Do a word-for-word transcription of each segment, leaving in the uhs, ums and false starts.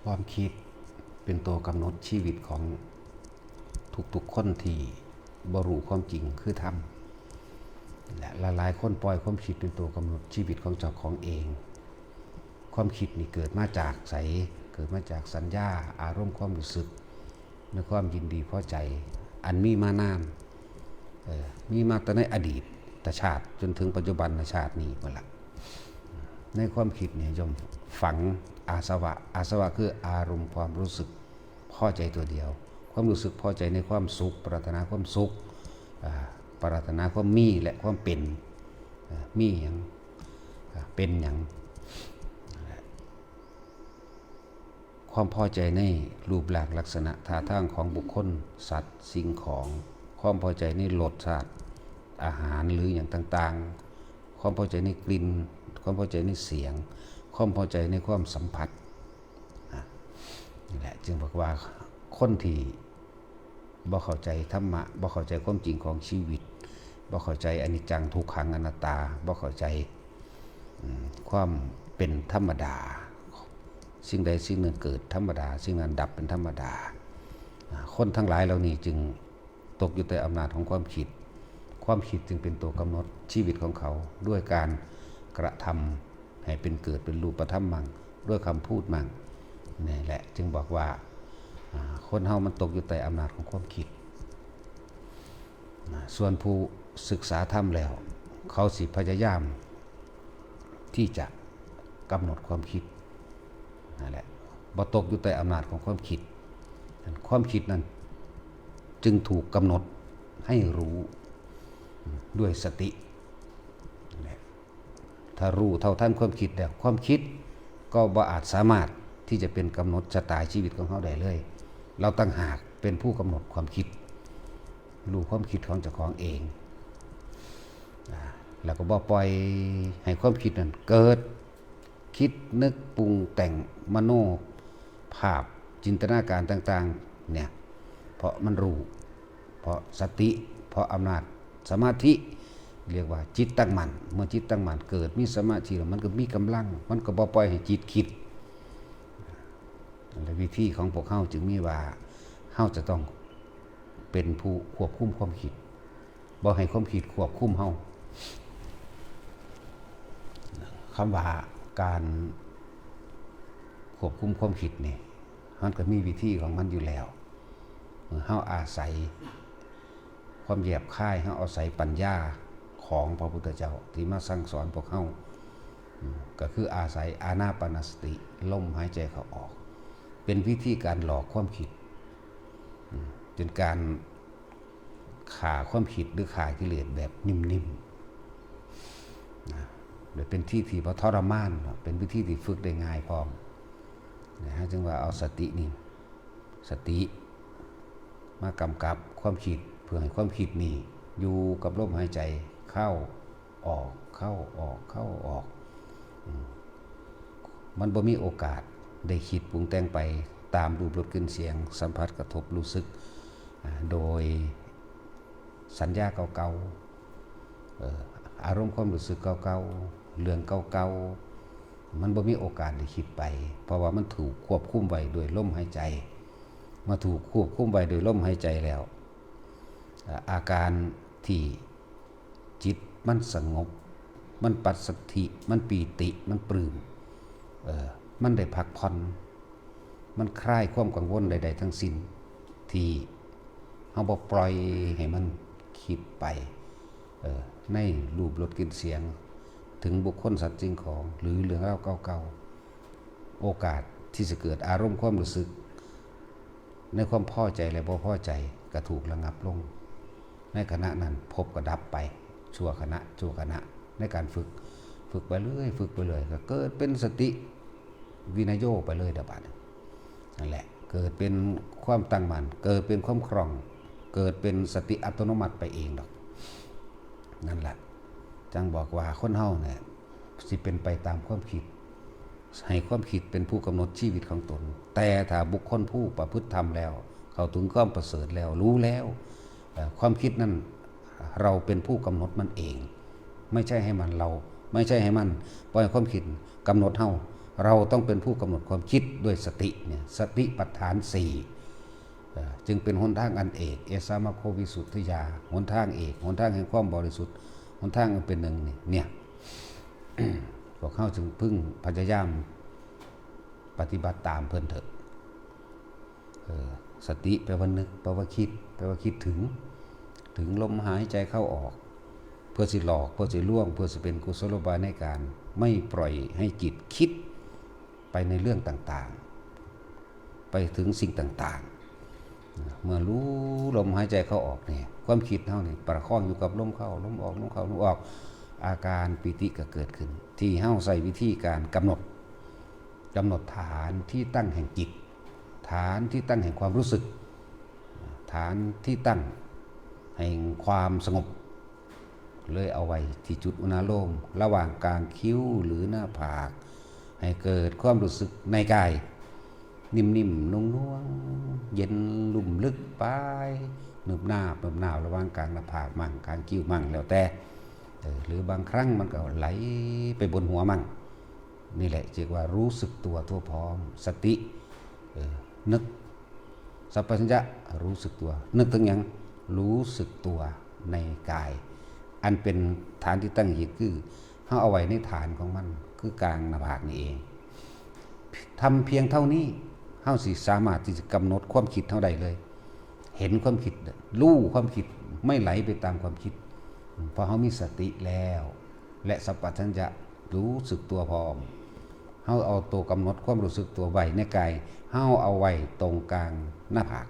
ความคิดเป็นตัวกำหนดชีวิตของทุกๆคนที่บ่รู้ความจริงคือธรรม และหลายๆคนปล่อยความคิดเป็นตัวกำหนดชีวิตของเจ้าของเอง ความคิดนี่เกิดมาจากไส เกิดมาจากสัญญา อารมณ์ ความรู้สึก ในความยินดีพอใจ อันมีมานาน เอ่อ มีมาแต่ในอดีตชาติจนถึงปัจจุบันชาตินี้หมดละ ในความคิดเนี่ยย่อมฝังอาสวะ อาสวะคืออารมณ์ความรู้สึกพอใจตัวเดียว ความรู้สึกพอใจในความสุข ปรารถนาความสุข อ่า ปรารถนาความมีและความเป็น อ่า มีหยัง อ่า เป็นหยัง ความพอใจในรูปร่างลักษณะท่าทางของบุคคล สัตว์ สิ่งของ ความพอใจในรสชาติอาหารหรืออย่างต่างๆ ความพอใจในกลิ่น ความพอใจในเสียง ความพอใจในความสัมผัส อ่ะ นี่แหละจึงบอกว่าคนที่บ่เข้าใจธรรมะ บ่เข้าใจความจริงของชีวิต บ่เข้าใจอนิจจังทุกขังอนัตตา บ่เข้าใจ อืม ความเป็นธรรมดา สิ่งใดสิ่งหนึ่งเกิดธรรมดา สิ่งนั้นดับเป็นธรรมดา อ่า คนทั้งหลายเหล่านี้จึงตกอยู่ใต้อำนาจของความคิด ความคิดจึงเป็นตัวกำหนดชีวิตของเขา ด้วยการกระทำให้เป็นเกิดเป็นรูปธรรมมั่ง ด้วยคำพูดมั่ง นี่แหละจึงบอกว่า อ่า คนเฮามันตกอยู่ใต้อำนาจของความคิด นะ ส่วนผู้ศึกษาธรรมแล้ว เขาสิพยายามที่จะกำหนดความคิด นั่นแหละ บ่ตกอยู่ใต้อำนาจของความคิด ความคิดนั้นจึงถูกกำหนดให้รู้ด้วยสติ นั่นแหละ ถ้ารู้เท่าทันความคิดแล้ว ความคิดก็บ่อาจสามารถที่จะเป็นกำหนดชะตาชีวิตของเราได้เลย เราต่างหากเป็นผู้กำหนดความคิด รู้ความคิดของเจ้าของเอง อ่า แล้วก็บ่ปล่อยให้ความคิดนั้นเกิด คิดนึกปรุงแต่งมโนภาพจินตนาการต่างๆ เนี่ย เพราะมันรู้ เพราะสติ เพราะอำนาจสมาธิ เรียกว่าจิตตั้งมั่น เมื่อจิตตั้งมั่นเกิดมีสมาธิแล้วมันก็มีกำลัง มันก็บ่ปล่อยให้จิตคิด และวิธีของพวกเฮาจึงมีว่า เฮาจะต้องเป็นผู้ควบคุมความคิด บ่ให้ความคิดควบคุมเฮา คำว่าการควบคุมความคิดนี่ มันก็มีวิธีของมันอยู่แล้ว เฮาอาศัยความแยบคาย เฮาอาศัยปัญญาของพระพุทธเจ้าที่มาสั่งสอนพวกเฮา อืม ก็คืออาศัยอานาปานสติ ลมหายใจเข้าออก เป็นวิธีการหลอกความคิด อืม เป็นการฆ่าความคิดหรือฆ่ากิเลสแบบนิ่มๆ นะ โดยเป็นที่ที่บ่ทรมานเนาะ เป็นวิธีที่ฝึกได้ง่ายพร้อม นะฮะ จึงว่าเอาสตินี่ สติ มากำกับความคิด เพื่อให้ความคิดนี่อยู่กับลมหายใจเข้าออก เข้าออก เข้าออก อืม มันบ่มีโอกาสได้คิดปรุงแต่งไปตามรูปรสกลิ่นเสียง สัมผัสกระทบรู้สึก อ่า โดยสัญญาเก่าๆ เอ่อ อารมณ์ความรู้สึกเก่าๆ เรื่องเก่าๆ มันบ่มีโอกาสได้คิดไป เพราะว่ามันถูกควบคุมไว้โดยลมหายใจ เมื่อถูกควบคุมไว้โดยลมหายใจแล้ว อ่า อาการที่จิตมันสงบ มันปัสสัทธิ มันปีติ มันปลื้ม เอ่อ มันได้พักผ่อน มันคลายความกังวลใดๆทั้งสิ้น ที่เฮาบ่ปล่อยให้มันคิดไป เอ่อ ในรูปรสกลิ่นเสียง ถึงบุคคลสัตว์สิ่งของ หรือเรื่องราวเก่าๆ โอกาสที่จะเกิดอารมณ์ความรู้สึก ในความพอใจและบ่พอใจก็ถูกระงับลง ในขณะนั้นภพก็ดับไป ชั่วขณะ ชั่วขณะ ในการฝึก ฝึกไปเรื่อย ฝึกไปเรื่อย ก็เกิดเป็นสติวินโยไปเลยเด้อบาดนี้ นั่นแหละ เกิดเป็นความตั้งมั่น เกิดเป็นความคล่อง เกิดเป็นสติอัตโนมัติไปเองดอก นั่นแหละ จั่งบอกว่าคนเฮาเนี่ย สิเป็นไปตามความคิด ให้ความคิดเป็นผู้กำหนดชีวิตของตน แต่ถ้าบุคคลผู้ประพฤติธรรมแล้ว เข้าถึงความประเสริฐแล้ว รู้แล้ว เอ่อ ความคิดนั้น เราเป็นผู้กำหนดมันเอง ไม่ใช่ให้มันเรา ไม่ใช่ให้มันปล่อยความคิดกำหนดเฮา เราต้องเป็นผู้กำหนดความคิดด้วยสติเนี่ย สติปัฏฐานสี่ เอ่อ จึงเป็นหนทางอันเอก เอสามัคโควิสุทธิยา หนทางเอก หนทางแห่งความบริสุทธิ์ หนทางอันเป็นหนึ่งนี่ เนี่ย พวกเฮาจึงพึงพยายามปฏิบัติตามเพิ่นเถอะ เออ สติแปลว่านึก แปลว่าคิด แปลว่าคิดถึง ถึงลมหายใจเข้าออก เพื่อสิหลอก เพื่อสิล่วง เพื่อสิเป็นกุศโลบายในการไม่ปล่อยให้จิตคิดไปในเรื่องต่างๆ ไปถึงสิ่งต่างๆ เมื่อรู้ลมหายใจเข้าออกเนี่ย ความคิดเฮานี่ประคองอยู่กับลมเข้า ลมออก ลมเข้า ลมออก อาการปีติก็เกิดขึ้น ที่เฮาใช้วิธีการกำหนด กำหนดฐานที่ตั้งแห่งจิต ฐานที่ตั้งแห่งความรู้สึก ฐานที่ตั้งแห่งความสงบ เลยเอาไว้ที่จุดอุณาโลม ระหว่างกลางคิ้วหรือหน้าผาก ให้เกิดความรู้สึกในกาย นิ่มๆ นุ่งๆ เย็นลุ่มลึกไป หนึบหนาบ หนึบหนาว ระหว่างกลางหน้าผากมั่ง กลางคิ้วมั่ง แล้วแต่ เออ หรือบางครั้งมันก็ไหลไปบนหัวมั่ง นี่แหละเรียกว่ารู้สึกตัวทั่วพร้อม สติ เออ นึก สัมปชัญญะ รู้สึกตัว นึกถึงหยัง รู้สึกตัวในกาย อันเป็นฐานที่ตั้งจิต คือเฮาเอาไว้ในฐานของมัน คือกลางหน้าผากนี่เอง ทำเพียงเท่านี้ เฮาสิสามารถที่จะกำหนดความคิดเฮาได้เลย เห็นความคิด รู้ความคิด ไม่ไหลไปตามความคิด เพราะเฮามีสติแล้ว และสัมปชัญญะ รู้สึกตัวพร้อม เฮาเอาตัวกำหนดความรู้สึกตัวไว้ในกาย เฮาเอาไว้ตรงกลางหน้าผาก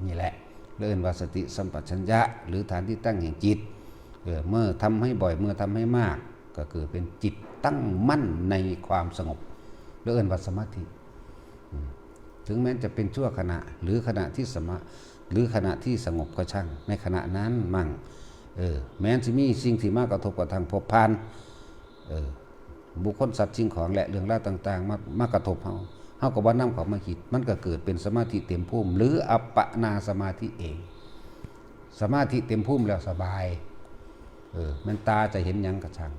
นี่แหละ เรียกว่าสติสัมปชัญญะ หรือฐานที่ตั้งแห่งจิต เออ เมื่อทำให้บ่อย เมื่อทำให้มาก ก็เกิดเป็นจิตตั้งมั่นในความสงบ เรียกว่าสมาธิ อืม ถึงแม้จะเป็นชั่วขณะ หรือขณะที่สมา หรือขณะที่สงบก็ช่าง ในขณะนั้นมั่ง เออ แม้จะมีสิ่งที่มากระทบกระทั่งพบผ่าน เออ บุคคลสัตว์สิ่งของและเรื่องราวต่างๆ มา มากระทบเฮา เฮาก็บ่นำเข้ามาคิด มันก็เกิดเป็นสมาธิเต็มภูมิ หรืออัปปนาสมาธิเอง สมาธิเต็มภูมิแล้วสบาย เออ แม่นตาจะเห็นหยังก็ช่าง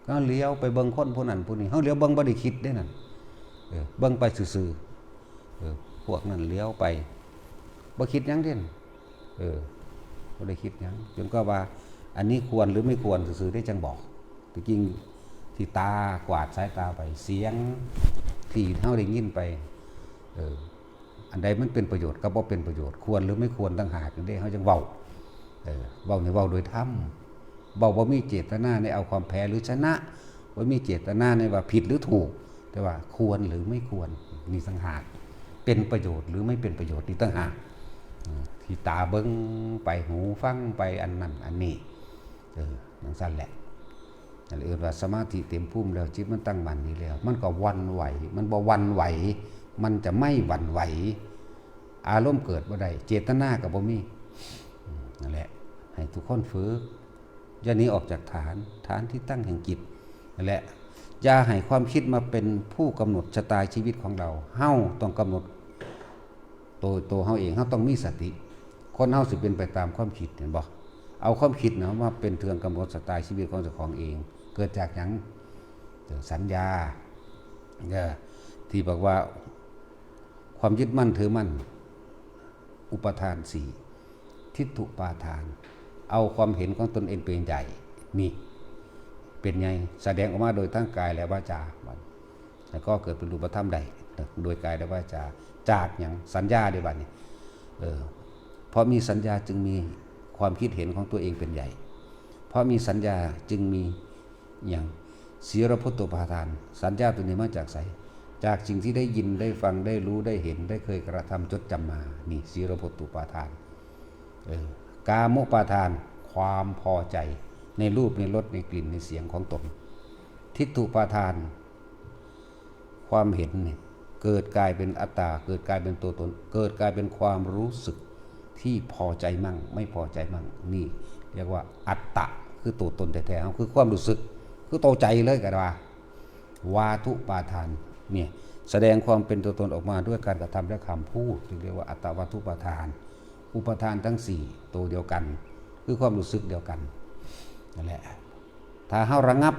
ก็เหลียวไปเบิ่งคนผู้นั้นผู้นี้ เฮาเหลียวเบิ่งบ่ได้คิดเด้นั่น เออ เบิ่งไปซื่อๆ เออ พวกนั้นเหลียวไป บ่คิดหยังเด้น เออ บ่ได้คิดหยัง จนก็ว่า อันนี้ควรหรือไม่ควรซื่อๆ ได้จังบอก ที่จริงที่ตากวาดสายตาไป เสียงที่เฮาได้ยินไป เออ อันใดมันเป็นประโยชน์กับบ่เป็นประโยชน์ ควรหรือไม่ควรต่างหากนี่เด้ เฮาจังเว้า เออ เว้านี่เว้าโดยธรรม เว้าบ่มีเจตนาในเอาความแพ้หรือชนะ บ่มีเจตนาในว่าผิดหรือถูก แต่ว่าควรหรือไม่ควร นี่ต่างหาก เป็นประโยชน์หรือไม่เป็นประโยชน์ นี่ต่างหาก อืม ที่ตาเบิ่งไป หูฟังไป อันนั้นอันนี้ เออ จั่งซั้นแหละ นั่นเรียกว่าสมาธิเต็มภูมิแล้ว จิตมันตั้งมั่นดีแล้ว มันก็หวั่นไหว มันบ่หวั่นไหว มันจะไม่หวั่นไหว อารมณ์เกิดบ่ได้ เจตนาก็บ่มี อืม นั่นแหละ ให้ทุกคนฝึก อย่าหนีออกจากฐาน ฐานที่ตั้งแห่งจิต นั่นแหละ อย่าให้ความคิดมาเป็นผู้กำหนดชะตาชีวิตของเรา เฮาต้องกำหนด ตัว ตัวเฮาเอง เฮาต้องมีสติ คนเฮาสิเป็นไปตามความคิด เห็นบ่ เอาความคิดนะมาเป็นเครื่องกำหนดชะตาชีวิตของเจ้าของเอง เกิดจากหยัง เกิดสัญญา เออ ที่บอกว่า ความยึดมั่นถือมั่น อุปาทานสี่ ทิฏฐุปาทาน เอาความเห็นของตนเองเป็นใหญ่ นี่ เป็นไง แสดงออกมาโดยทางกายและวาจา แล้วก็เกิดเป็นรูปธรรมได้ โดยกายและวาจา จากหยัง สัญญาเด้บัดนี้ เออ เพราะมีสัญญาจึงมีความคิดเห็นของตัวเองเป็นใหญ่ เพราะมีสัญญาจึงมีหยัง สีลพจจุปาทาน สัญญาตัวนี้มาจากไส จากสิ่งที่ได้ยิน ได้ฟัง ได้รู้ ได้เห็น ได้เคยกระทำจดจำมา นี่สีลพจจุปาทาน เออ กามุปาทาน ความพอใจในรูป ในรส ในกลิ่น ในเสียงของตน ทิฏฐุปาทาน ความเห็นเนี่ย เกิดกลายเป็นอัตตา เกิดกลายเป็นตัวตน เกิดกลายเป็นความรู้สึกที่พอใจมั่ง ไม่พอใจมั่ง นี่เรียกว่าอัตตะ คือตัวตนแท้ๆ คือความรู้สึก คือตัวใจเลยก็ได้ว่า วาทุปาทาน เนี่ย แสดงความเป็นตัวตนออกมาด้วยการกระทำและคำพูด จึงเรียกว่าอัตตวาทุปาทาน อุปาทานทั้งสี่ ตัวเดียวกัน คือความรู้สึกเดียวกัน นั่นแหละ ถ้าเฮาระงับ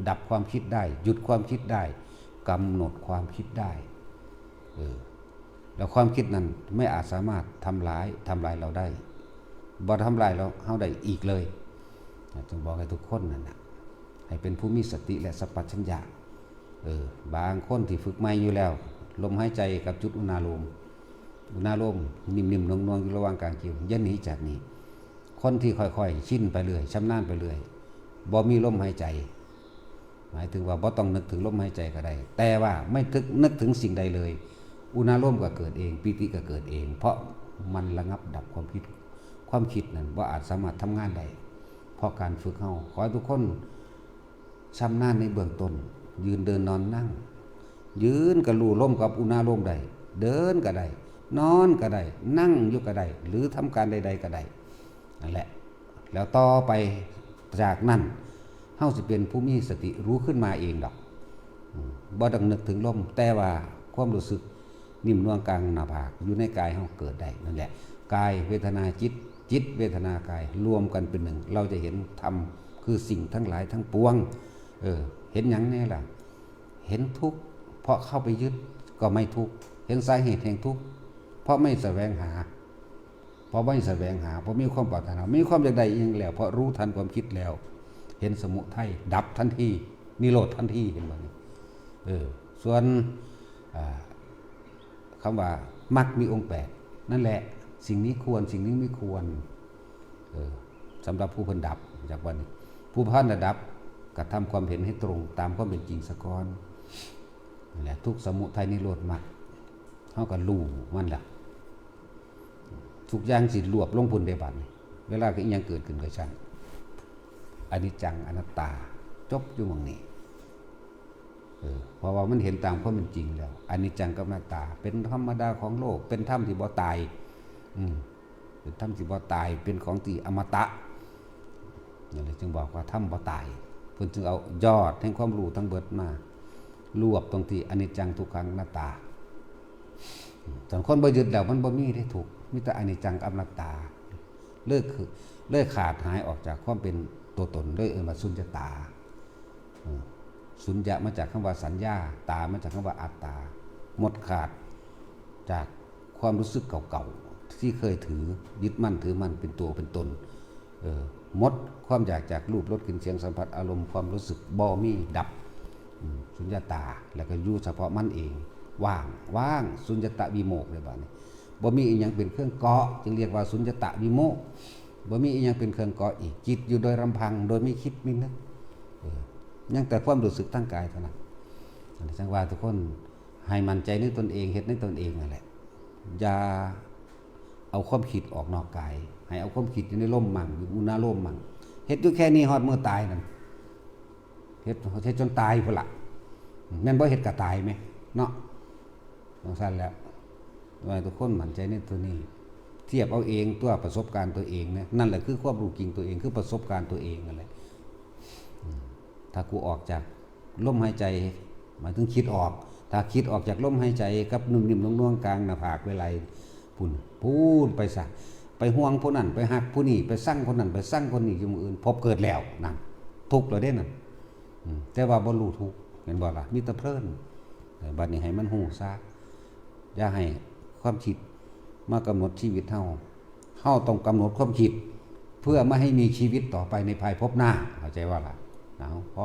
ดับความคิดได้ หยุดความคิดได้ กำหนดความคิดได้ เออ แล้วความคิดนั้นไม่อาจสามารถทำร้ายทำลายเราได้ บ่ทำลายเราเฮาได้อีกเลย จึงบอกให้ทุกคนนั่นน่ะ ให้เป็นผู้มีสติและสัมปชัญญะ เออ บางคนที่ฝึกใหม่อยู่แล้ว ลมหายใจกับจุดอุณาโลม อุณาโลมนิ่มๆนวลๆอยู่ระหว่างกลางคิ้ว อย่าหนีจากนี้ คนที่ค่อยๆชินไปเรื่อย ชำนาญไปเรื่อย บ่มีลมหายใจ หมายถึงว่าบ่ต้องนึกถึงลมหายใจก็ได้ แต่ว่าไม่นึกนึกถึงสิ่งใดเลย อุณาโลมก็เกิดเอง ปีติก็เกิดเอง เพราะมันระงับดับความคิด ความคิดนั้นบ่อาจสามารถทำงานได้ เพราะการฝึกเฮา ขอให้ทุกคนชำนาญในเบื้องต้น ยืนเดินนอนนั่ง ยืนก็รู้ลมกับอุณาโลมได้ เดินก็ได้ นอนก็ได้ นั่งอยู่ก็ได้ หรือทำการใดๆก็ได้ นั่นแหละ แล้วต่อไปจากนั้น เฮาสิเป็นผู้มีสติรู้ขึ้นมาเองดอก อืม บ่ต้องนึกถึงลม แต่ว่าความรู้สึกนิ่มนวลกลางหน้าผาก อยู่ในกายเฮาเกิดได้ นั่นแหละ กายเวทนาจิต จิตเวทนากาย รวมกันเป็นหนึ่ง เราจะเห็นธรรม คือสิ่งทั้งหลายทั้งปวง เออ เห็นหยังแน่ล่ะ เห็นทุกข์ เพราะเข้าไปยึด ก็ไม่ทุกข์ เห็นสาเหตุแห่งทุกข์ เพราะไม่แสวงหา เพราะไม่แสวงหา เพราะมีความปรารถนา มีความอยากได้อิหยังแล้ว เพราะรู้ทันความคิดแล้ว เห็นสมุทัยดับทันที นิโรธทันที เห็นบ่นี่ เออ ส่วน อ่า คำว่ามรรคมีองค์แปด นั่นแหละ สิ่งนี้ควร สิ่งนี้ไม่ควร เออ สำหรับผู้เพิ่นดับ จากวันนี้ ผู้พันระดับ กระทำความเห็นให้ตรงตามความเป็นจริงซะก่อน นั่นแหละ ทุกข์สมุทัยนิโรธมรรค เฮาก็รู้มันล่ะ ทุกอย่างสิรวบลงพุ้นเด้บัดนี้ เวลาก็อิหยังเกิดขึ้นก็ช่าง อนิจจังอนัตตา จบอยู่หม่องนี้ เออ เพราะว่ามันเห็นตามความเป็นจริงแล้ว อนิจจังกับอนัตตา เป็นธรรมดาของโลก เป็นธรรมที่บ่ตาย อืม เป็นธรรมที่บ่ตาย เป็นของที่อมตะ นั่นแหละจึงบอกว่าธรรมบ่ตาย เพิ่นจึงเอายอดแห่งความรู้ทั้งเบิดมา รวบตรงที่อนิจจังทุกขังอนัตตา ส่วนคนบ่ยึดแล้วมันบ่มีได้ทุกข์ มีแต่อนิจจังกับอนัตตา เลยคือ เลยขาดหายออกจากความเป็นตัวตน เลยเอิ้นว่าสุญญตา อืม สุญญะมาจากคำว่าสัญญา ตามาจากคำว่าอัตตา หมดขาดจากความรู้สึกเก่าๆ ที่เคยถือ ยึดมั่นถือมั่นเป็นตัวเป็นตน เออ หมดความอยากจากรูปรสกลิ่นเสียงสัมผัสอารมณ์ความรู้สึก บ่มี ดับ อืม สุญญตา แล้วก็อยู่เฉพาะมันเอง ว่าง ว่าง สุญญตวิโมกข์เลยบัดนี้ บ่มีอีหยังเป็นเครื่องเกาะ จึงเรียกว่าสุญญตวิโมกข์ บ่มีอีหยังเป็นเครื่องเกาะอีก จิตอยู่โดยลำพัง โดยไม่คิดไม่นึก เออ ยังแต่ความรู้สึกทางกายเท่านั้น อันนี้จังว่าทุกคนให้มั่นใจในตนเอง เฮ็ดในตนเองนั่นแหละ อย่าเอาความคิดออกนอกกาย ให้เอาความคิดอยู่ในลมมั่ง อยู่อุณาโลมมั่ง เฮ็ดอยู่แค่นี้ฮอดมื้อตายนั่น เฮ็ด เฮ็ดจนตายพุ้นละ แม่นบ่ เฮ็ดก็ตายแหม เนาะ จังซั่นแหละ ว่าทุกคนมั่นใจในตัวนี้ เทียบเอาเองตัวประสบการณ์ตัวเองนะ นั่นแหละคือความรู้จริงตัวเอง คือประสบการณ์ตัวเองนั่นแหละ อืม ถ้ากูออกจากลมหายใจ หมายถึงคิดออก ถ้าคิดออกจากลมหายใจกับนุ่มนิ่มนวลๆกลางหน้าผากไหล่ๆ พุ้น พุ้นไปซะ ไปห่วงผู้นั้น ไปฮักผู้นี้ ไปซังคนนั้น ไปซังคนนี้ อยู่มื้ออื่น พบเกิดแล้ว นั่น ทุกข์แล้วเด้นั่น อืม แต่ว่าบ่รู้ทุกข์ เห็นบ่ล่ะ มีแต่เพลิน เออ บัดนี้ให้มันรู้ซะ อย่าให้ความคิดมากำหนดชีวิตเฮา เฮาต้องกำหนดความคิด เพื่อไม่ให้มีชีวิตต่อไปในภายภพหน้า เข้าใจบ่ล่ะ เอา พอ